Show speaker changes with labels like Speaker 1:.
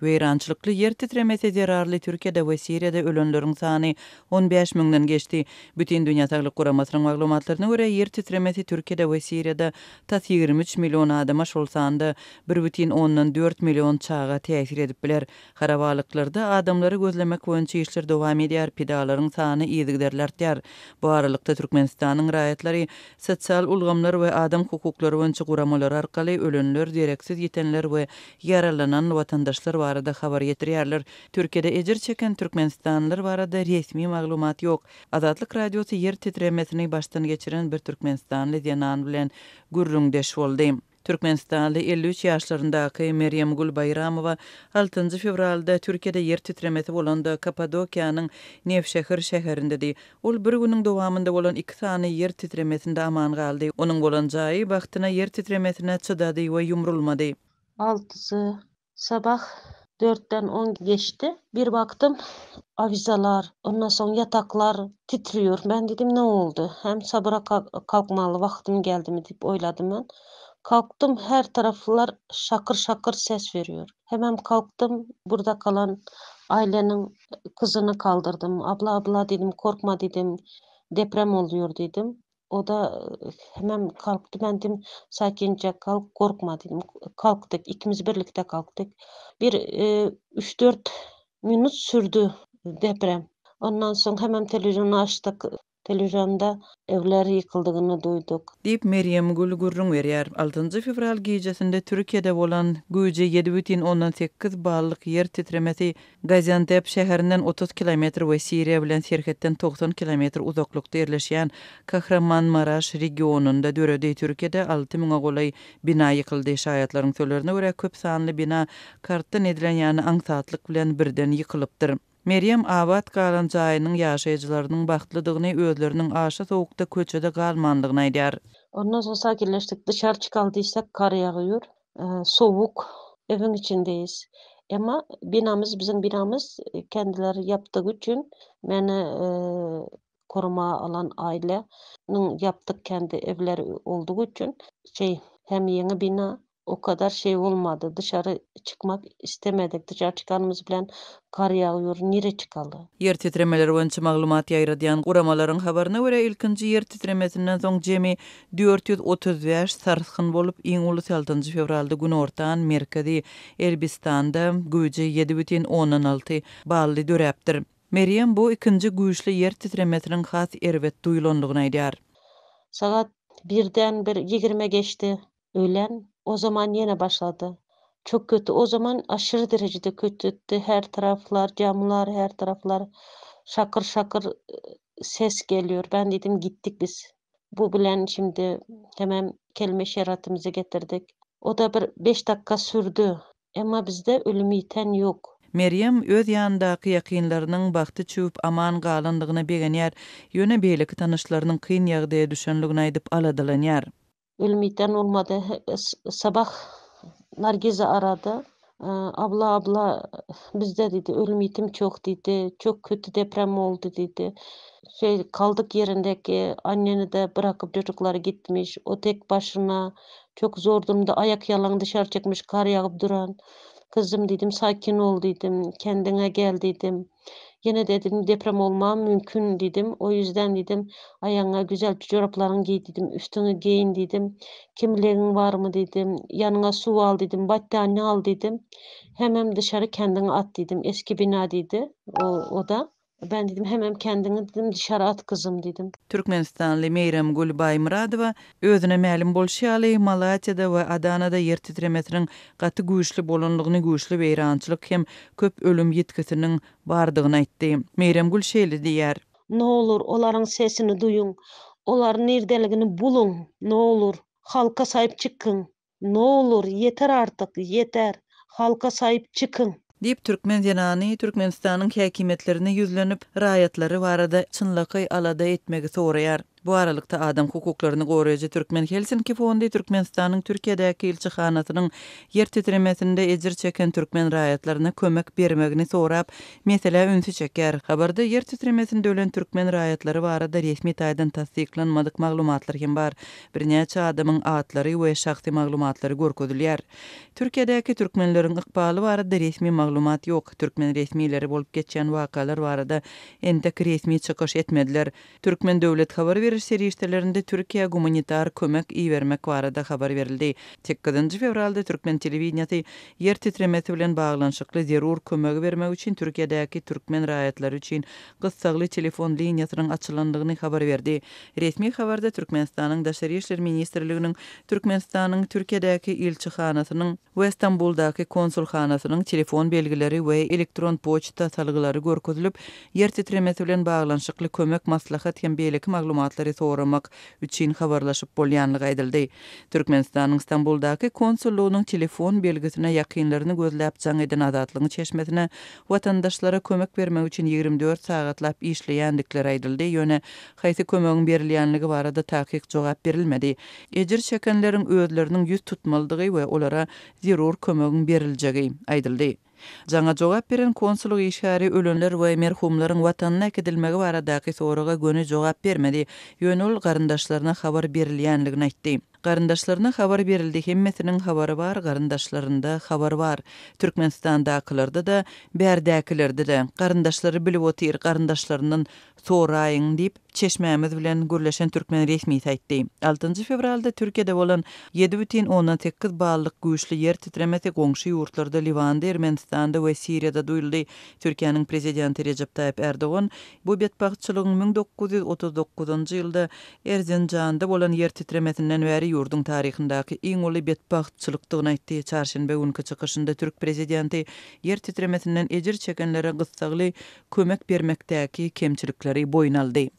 Speaker 1: Weýrançylykly ýer titremesi zerarly Türkiýede we Siriýada ölenleriň sany 15 müňden geçdi. Bütindünýä Saglyk Guramasynyň maglumatlaryna görä, ýer titremesi Türkiýede we Siriýada tas 23 million adama, şol sanda bir bütin ondan dört million çaga täsir edip biler. Harabalyklarda adamlary gözlemek boýunça işler dowam edýär, pidalaryň sany yzygiderli artýar. Bu aralykda, Türkmenistanyň raýatlary sosial ulgamlar we adam hukuklary boýunça guramalar arkaly ölenler, dereksiz ýitenler we ýaralanan watandaşlar barada habar ýetirýärler. Türkiýede ejir çeken türkmenistanlylar barada resmi maglumat ýok. Azatlyk Radiosy ýer titremesini başdan geçiren bir türkmenistanly zenan bilen gürrüňdeş boldy. Türkmenistanly 53 ýaşlaryndaky Merýemgül Baýramowa altynjy fewralda Türkiýede ýer titremesi bolanda Kappadokiýanyň Newşehir şäherindedi. Ol bir günüň dowamynda bolan iki sany ýer titremesinde aman galdy. Onuň bolan jaýy bagtyna ýer titremesine çydady we ýumrulmady.
Speaker 2: Altysy Sabah dörtden on geçdi. Bir baktym awizalar, ondan soň ýataklar titriýor. Men diýdim ne boldy? Hem sabra kalkmaly wagtym geldimi diýip oýladym men. Kalkdym her taraflar şakyr-şakyr ses berýär. Hemem kalkdym burda kalan aileniň kyzyny kaldyrdym. Abla abla diýdim korkma diýdim deprem bolýor diýdim. O-da hemem kalkdy. Men diýdim, sakinje kalk, gorkma diýdim. Kalkdyk, ikimiz birlikde kalkdyk. Bir üç-dört minut sürdi deprem. Ondan soň hemem telewiziony açdyk. Telewizionda evler ýykyldygyny duýduk.
Speaker 1: Diýip, Merýemgül gürrüň berýär. Altynjy fewral gijesinde Türkiýede bolan güýji 7,8 ballyk ýer titremesi Gaziantep şäherinden 30 kilometr we Siriýa bilen serhetden 90 kilometr uzaklykda ýerleşýän Kahramanmaraş regionynda döredi. Türkiýede alty müňe golaý bina ýykyldy. Şaýatlaryň sözlerine görä, köp sanly bina kartdan edilen ýaly aňsatlyk bilen birden ýykylypdyr. Merýem abat galan jaýynyň ýaşaýjylarynyň bagtlydygyny, özleriniň aşa sowukda köçede galmandygyny aýdýar.
Speaker 2: Ondan soň sakinleşdik. Dışary çykaly diýsek gar ýagýar. Sowuk. Ewiň içindeýiz. Emma binamyz biziň binamyz kendileri ýapdygy üçin meni koruma alan aileniň ýapdyk kendi evleri oldugy üçin şeý hem ýeňi bina o kadar şeý bolmady. Dışary çykmak istemedik. Dışary çykanymyz bilen gar ýagýar nire çykaly.
Speaker 1: Ýer titremeleri boýunça maglumat ýaýradýan guramalaryň habaryna görä, ilkinji ýer titremesinden soň jemi 435 sarsgyn bolup, iň ulusy altynjy fewralda günortan merkezi Elbistanda güýji 7,6 bally döräpdir. Merýem bu ikinji güýçli ýer titremesiniň has erbet duýulandygyny aýdýar.
Speaker 2: Sagat birden bir ýigrime geçdi. Öýlän o zaman ýene başlady. Çok kötü o zaman aşyry derejede kötüdi her taraflar camlar her taraflar şakyr şakyr ses gelýor ben dedim gitdik biz bu bilen şimdi hemem kelime şeriatymyzy getirdik o da bir beş dakika sürdü emma bizde ölüm ýiten ýok.
Speaker 1: Merýem öz ýanyndaky ýakynlarynyň bagty çüwüp aman galandygyna begenýär, ýöne beýleki tanyşlarynyň kyn ýagdaýa düşenligini aýdyp aladalanýar.
Speaker 2: Ölüm-ýiten bolmady. Sabah Nargiza arady. Abla, abla, bizde diýdi, ölüm-ýitim çok diýdi. Çok kötü deprem boldy diýdi. Şeý kaldyk ýerindeki anneni-de bırakyp çocuklary gitmiş. O tek başyna çok zor durumda aýak ýalaň dışary çykmyş gar ýagyp duran. Kyzym diýdim, sakin ol diýdim, kendiňe gel diýdim. Ýene dedim, deprem bolmagam mümkin diýdim. O ýüzden diýdim, aýagyňa güzel joraplaryňy geý diýdim, üstüňi geýin diýdim. Kimligiň barmy diýdim, ýanyňa suw al diýdim, batdaniýe al diýdim. Hemem dyşary kendiňi at diýdim. Eski bina diýdi o, o-da. Ben diýdim, hemem kendiňi diýdim, dyşary at gyzym diýdim.
Speaker 1: Türkmenistanly Meýremgül Baýmyradowa özüne mälim bolşy ýaly, Malatýada we Adanada ýer titremesiniň gaty güýçli bolandygyny, güýçli weýrançylyk hem köp ölüm ýitgisiniň bardygyny aýtdy. Meýremgül şeýle diýýär.
Speaker 2: Nolur, olaryň sesini duýuň. Olaryň nirdeligini buluň, nolur, halka saýyp çykyň. Nolur, ýeter artyk, ýeter! Halka saýyp çykyň!
Speaker 1: Diýip, türkmen zenany Türkmenistanyň häkimiýetlerine ýüzlenip, raýatlary barada çynlakaý alada etmegi soraýar. Bu aralykda, adam hukuklaryny goraýjy Türkmen Helsinki fondy Türkmenistanyň Türkiýedäki ilçihanasynyň ýer titremesinde ejir çeken türkmen raýatlaryna kömek bermegini sorap, meselä ünsi çekýär. Habarda ýer titremesinde ölen türkmen raýatlary barada resmi taýdan tassyklanmadyk maglumatlar hem bar. Birnäçe adamyň atlary we şahsy maglumatlary görkezilýär. Türkiýedäki türkmenleriň ykbaly barada resmi maglumat ýok. Türkmen resmileri bolup geçýän wakalar barada entek resmi çykyş etmediler. Türkmen döwlet habar beriş serişdelerinde Türkiýä gumanitar kömek ibermek barada habar berildi. Sekizinji fewralda türkmen telewideniýesi ýer titremesi bilen baglanyşykly zerur kömegi bermek üçin Türkiýedäki türkmen raýatlary üçin gyssagly telefon liniýasynyň açylandygyny habar berdi. Resmi habarda Türkmenistanyň Daşary işler ministrliginiň, Türkmenistanyň Türkiýedäki ilçihanasynyň we Stambuldaky konsulhanasynyň telefon belgileri we elektron poçta salgylary görkezilip, ýer titremesi bilen baglanyşykly kömek, maslahat hem beýleki maglumatlary soramak üçin habarlaşyp bolýanlygy aýdyldy. Türkmenistanyň Stambuldaky konsullygynyň telefon belgisine ýakynlaryny gözläp jaň eden Azatlygyň çeşmesine watandaşlara kömek bermek üçin 24 sagatlap işleýändikleri aýdyldy, ýöne haýsy kömegiň berilýänligi barada takyk jogap berilmedi. Ejir çekenleriň özleriniň ýüz tutmalydygy we olara zerur kömegiň beriljegi aýdyldy. Jaňa jogap beren konsullyk işgäri ölenler we merhumlaryň watanyna äkidilmegi baradaky soraga göni jogap bermedi, ýöne ol garyndaşlaryna habar berilýänligini aýtdy. Garyndaşlaryna habar berildi, hemmesiniň habary bar, garyndaşlarynda habar bar. Türkmenistandakylarda-da, bärdäkilerde-de. Garyndaşlary bilip otyr, garyndaşlaryndan soraýyň diýip, çeşmämiz bilen gürleşen türkmen resmisi aýtdy. Altynjy fewralda Türkiýede bolan 7,8 ballyk güýçli ýer titremesi goňşy ýurtlarda Liwanda, Ermenistanda we Siriýada duýuldy. Türkiýäniň prezidenti Rejep Taýyp Ärdogan bu betbagtçylygyň 1939-njy ýylda Erzinjanda bolan ýer titremesinden bäri ýurduň taryhyndaky iň uly betbagtçylykdygyny aýtdy. Çarşenbe günki çykyşynda türk prezidenti ýer titremesinden ejir çekenlere gyssagly kömek bermekdäki kemçilikleri boýun aldy.